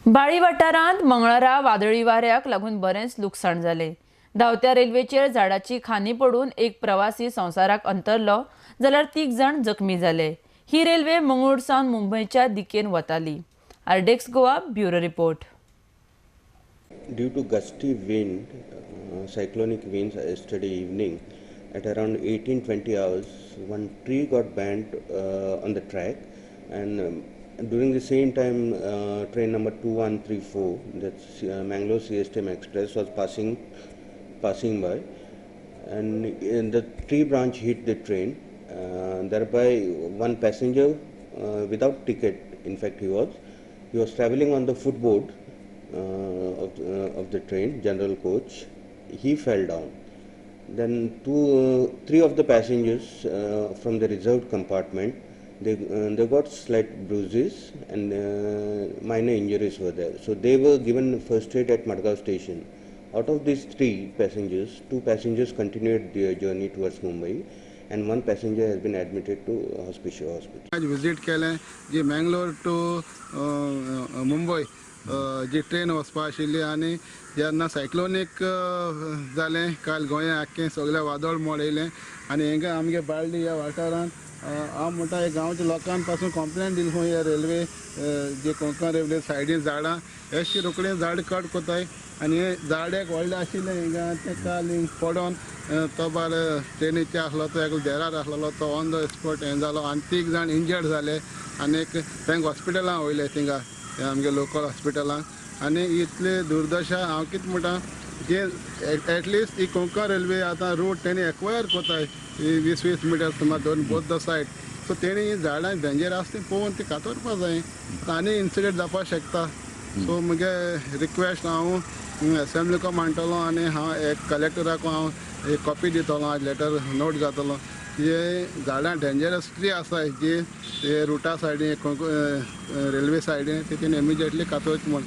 बाळी वाठारांत मंगळारा वादळी वाऱ्याक लागून बरेंच लुकसाण जालें. धांवत्या रेल्वेचेर झाडाची खांदी पडून एक प्रवासी संवसाराक अंतरलो जाल्यार 3 जाण जखमी जाले. ही रेल्वे मंगळूर सावन मुंबयच्या दिकेन वताली. RDX Goa bureau report. Due to gusty wind, cyclonic winds yesterday evening at around 18:20 hours, one tree got bent on the track, and during the same time train number 2134, that's Mangalore CSTM Express, was passing by, and the tree branch hit the train. Thereby one passenger without ticket, in fact he was traveling on the footboard of the train, general coach. He fell down. Then 3 of the passengers from the reserved compartment, they got slight bruises and minor injuries were there. So they were given first aid at Madgaon station. Out of these 3 passengers, 2 passengers continued their journey towards Mumbai, and 1 passenger has been admitted to Hospicio Hospital. आज visit केलें जी Mangalore two Mumbai जी train वचपा आशिल्ली आनी जेन्ना सायक्लोनीक जालें काल गोंया आख्खें सगळें वादळ मोड येयलें आनी हिंगा आमगे बाळ्ळी ह्या वाठारांत हांव म्हणटा हे गांवच्या लोकांक पासून कंप्लेन दिली खंय ह्या रेल्वे जे कोंकण रेल्वे सायडीन झाडां हेशी रोखडें झाड कट कोताय आनी हे झाड एक व्हडलें आशिल्लें हिंगा तें काल हिंग पडोन तो बाल ट्रेनीचे आसलो तो एकलो देरार आसलेलो तो ऑन the spot हें जालो आनी 3 जाण इंजर्ड जाले आनी एक तांकां हॉस्पिटलां वयले थिंगा आमगे लोकल हॉस्पिटलां. आनी इतली दुर्दशा हांव कितें म्हणटा जे एटलिस्ट ही कोंकण रेल्वे आतां रूट तेणी एक्वायर कोताय 20-20 मिटर सुमार दोन बोथ the side, सो तेणी ही झाडां डेंजर आसा ती पळोवन ती कातरपा जाय आनी इन्सिडंट जावपाक शकता. सो मुगे रिक्वेस्ट हांव एसेंब्लीको मांडटलो आनी हांव एक कलेक्टराक हांव एक कॉपी दितलो, आज लेटर नोट जातलो जे झाडां डेंजरस ट्री आसा जी रुटा सायडीन रेल्वे सायडीन ती तेणी इमिजिएटली कातरची म्हूण.